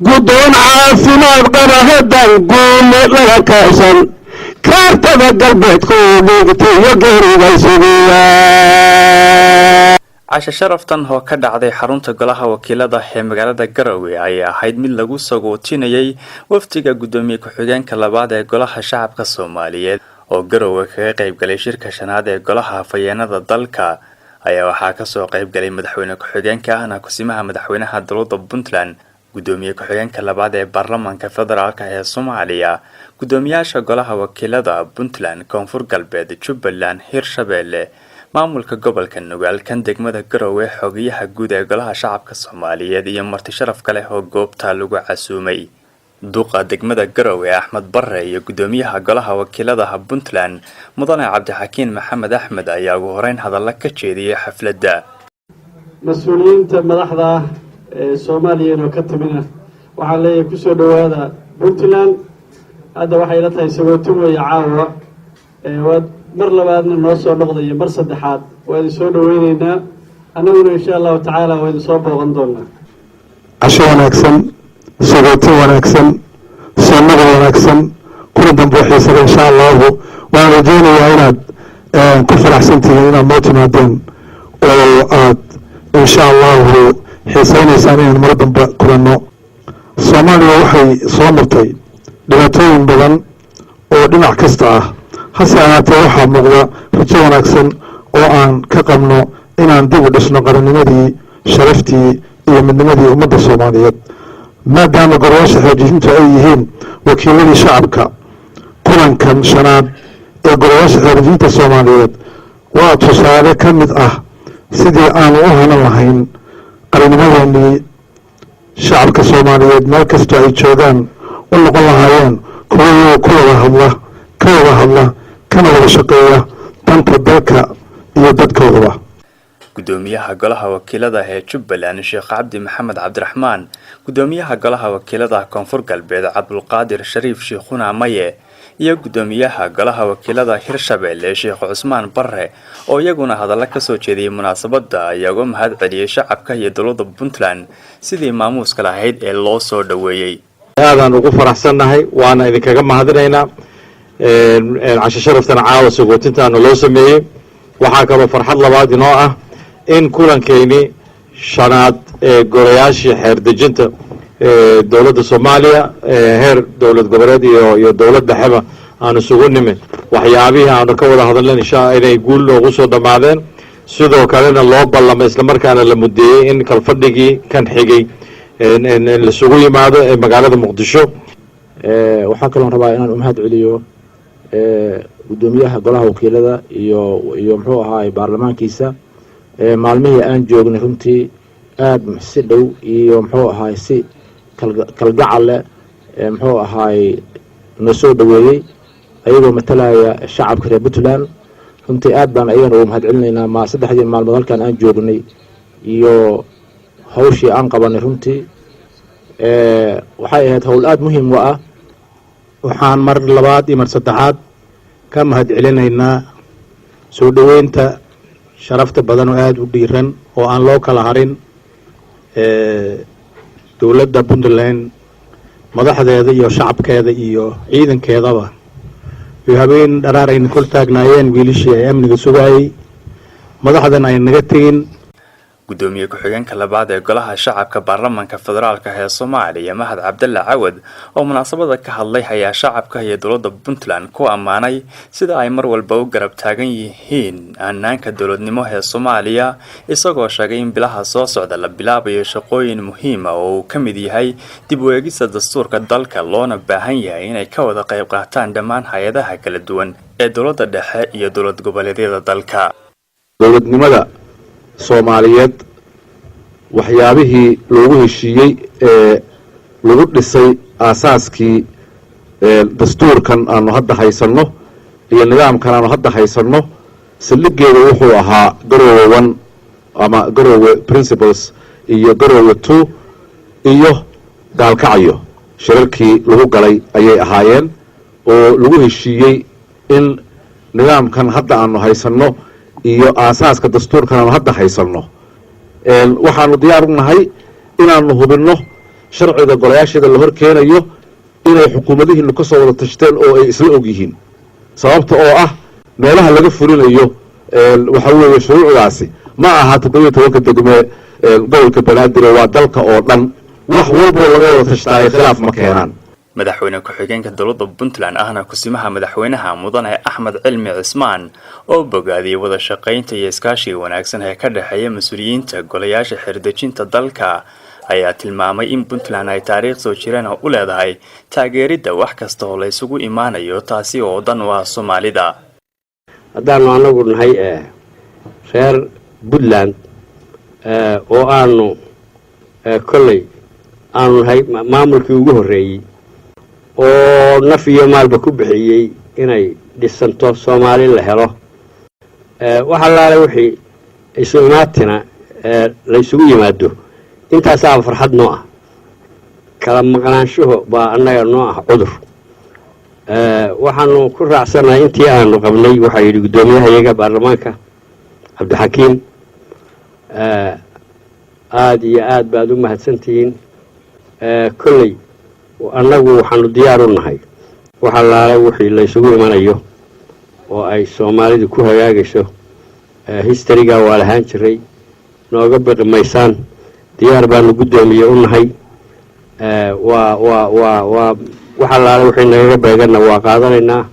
Guddoon caafimaad qaba haddaan guule laga kaashan, kaartada galbeedku dhigtayo geeribay sugiya. Casho sharaftan oo ka dhacday xarunta golaha wakiilada ee magaalada Garowe ayaa ahayd mid lagu sagootinayay wafdiga guddoomiye ku-xigeenka labaad ee Golaha Shacabka Soomaaliyeed oo Garowe kaga qaybgalay shirka shanaad ee Golaha Hafayeenada dalka, ayaa waxaa kasoo qaybgalay madaxweyne ku-xigeenka ahna kusimaha madaxweynaha dowladda Puntland, guddoomiye ku-xigeenka labaad ee baarlamaanka federaalka ee Soomaaliya, guddoomiyaasha golaha wakiilada Puntland, Koonfur Galbeed, Jubbaland, Hirshabeelle, maamulka gobolka Nugaal, kan degmada Garowe, xogayaha guud ee Golaha Shacabka Soomaaliyeed iyo marti sharaf kale oo goobta lagu casuumay. Duqa degmada Garowe Axmed Bare iyo guddoomiyaha golaha wakiiladaha Puntland mudane Cabdixakiin Maxamed Axmed ayaa ugu horeyn hadalla ka jeediyay xafladda. Mas-uuliyiinta madaxda ah ee Soomaaliya inoo ka timina waxaan leeyahay, kusoo dhowaada Puntland. Hadda waxay la tahay sagootin weeye caawa. Waad mar labaadna noo soo noqdaya, mar saddexaad waa idin soo dhaweyneynaa. Annaguna insha Allahu tacaala waa idin soo booqan doonaa. Casho wanaagsan, sagootin wanaagsan, soonnada wanaagsan, kuna dambe xiisada insha Allahu. Waan rajeynayaa inaad ku faraxsan tihiin inaad noo timaadeen oo aad insha Allahu xiisaynaysaan inaan mar dambe kulanno. Soomaaliya waxay soo martay dhibaatooyin badan oo dhinac kasta ah, hase ahaatee waxaa muuqda rajo wanaagsan oo aan ka qabno inaan dib u dhisno qarannimadii, sharaftii iyo midnimadii ummadda Soomaaliyeed. Maadaama golayaasha xeerdejintu ay yihiin wakiiladii shacabka, kulankan shanaad ee golayaasha xeerdejinta Soomaaliyeed waa tusaale ka mid ah sidii aanu u hanan lahayn qarannimadeenii, shacabka Soomaaliyeed meel kastoo ay joogaan u noqon lahaayeen kuwa iyaga ku wada hadla, ka wada hadla, kana wada shaqeeya danta dalka iyo dadkoodaba. Gudoomiyaha golaha wakiilada ee Jubbaland Sheekh Cabdi Maxamed Cabdiraxmaan, gudoomiyaha golaha wakiilada Koonfur Galbeed Cabdulqaadir Shariif Shiikhuna Maye iyo gudoomiyaha golaha wakiilada Hirshabelle Sheekh Cusmaan Barre oo iyaguna hadalla kasoo jeediyay munaasabadda ayaa uga mahad celiyey shacabka iyo dowladda Puntland sidii maamuuska lahayd ee loo soo dhoweeyey. Aadaan ugu faraxsannahay, waana idinkaga mahadinaynaa casho sharaftana caawa sagootintaana loo sameeyey. Waxaa kaloo farxad labaad inoo ah in kulankeyni shanaad ee golayaashii xeer dejinta dowladda Soomaaliya, heer dowlad goboleed iyo dowlad dhexeba, aanu isugu nimid, waxyaabihii aanu ka wada hadalnayn insha inay guul noogu soo dhammaadeen. Sidoo kalena loo ballamay, islamarkaana la mudeeyey in kalfadhigii kan xigay laisugu yimaado ee magaalada Muqdisho. Waxaa kaloon rabaa inaan umahad celiyo guddoomiyaha golaha wakiilada iyo muxuu ahaay baarlamaankiisa. Maalmihii aan joognay runtii aada si dhow iyo muxuu ahaay si kalgacal leh muxuu ahaay noo soo dhoweeyey, ayagoo matalaya shacabka reer Puntland. Runtii aad baan ayagana ugu mahad celinaynaa. Ma saddexdii maalmood halkaan aan joognay iyo hawshii aan qabanay runtii waxay ahayd howl aada muhiim u ah. Waxaan mar labaad iyo mar saddexaad ka mahad celinaynaa soo dhoweynta sharafta badan oo aada u dhiiran oo aan loo kala harin dowladda Puntland madaxdeeda iyo shacabkeeda iyo ciidankeedaba, iyo habeen dharaar ayna kor taagnaayeen wiilishii ay amniga sugaayey, madaxdan ay naga tegin. Gudoomiye ku-xigeenka labaad ee Golaha Shacabka Baarlamaanka Federaalka ee Soomaaliya Mahad Cabdalla Cawad oo munaasabada ka hadlay ayaa shacabka iyo dowladda Puntland ku ammaanay sida ay mar walba u garab taagan yihiin hanaanka dowladnimo ee Soomaaliya, isagoo sheegay in bilaha soo socda la bilaabayo shaqooyin muhiima oo uu ka mid yahay dib u eegista dastuurka dalka, loona baahan yahay inay ka wada qayb qaataan dhammaan hay-adaha kala duwan ee dowladda dhexe iyo dowlad goboleedyada dalka. Dowladnimada Soomaaliyeed waxyaabihii loogu heshiiyey ee lagu dhisay aasaaskii dastuurkan aanu hadda haysanno iyo nidaamkan aanu hadda haysanno, saldhigeeda wuxuu ahaa Garoowe 1 ama Garoowe Principles iyo Garoowe 2 iyo Gaalkacyo. Shirarkii lagu galay ayay ahaayeen oo lagu heshiiyey in nidaamkan hadda aanu haysanno iyo aasaaska dastuurkan aanu hadda haysanno. Waxaanu diyaar u nahay inaanu hubinno. Sharciga golayaasheeda la hor keenayo inay xukuumadihiinu ka soo wada tashteen oo ay isla og yihiin, sababta oo ah meelaha laga fulinayo waxa weeye shuruucdaasi ma aha 17-ka degme gobolka Banaadir, waa dalka oo dhan. Wax walboo laga wada tashtaayo khilaaf ma keenaan. Madaxweyne ku-xigeenka dowladda Puntland ahna kusimaha madaxweynaha, Mudane Axmed Cilmi Cismaan, oo bogaadiyey wada shaqaynta iyo iskaashiga wanaagsan ee ka dhexeeya mas-uuliyiinta golayaasha xeerdejinta dalka, ayaa tilmaamay in Puntland ay taariikh soo jireen oo u leedahay taageeridda wax kasta oo la isugu imaanayo, taasi oo dan u ah Soomaalida. Haddaanu anagu nahay reer Puntland oo aanu kolley aanu nahay maamulkii ugu horreeyey oo naf iyo maalba ku bixiyey inay dhisanto Soomaali la helo, wax allaale wixii isu imaatina la isugu yimaado, intaasaa farxad noo ah. Kala maqnaanshuhu baa annaga noo ah cudur. Waxaanu ku raacsannahay intii aanu qabnay waxaa yidhi guddoomiyahayaga baarlamaanka Cabdixakiim. Aada iyo aad baad u mahadsantihiin. Kolley annagu waxaanu diyaar u nahay wax allaale wixii la isugu imanayo oo ay Soomaalidu ku hagaagayso. History-ga waa lahaan jiray, nooga biqi maysaan. Diyaar baanu, guddoomiye, u nahay. Waa waa waa waa wax allaale wixii nagaga beeganna waa qaadanaynaa.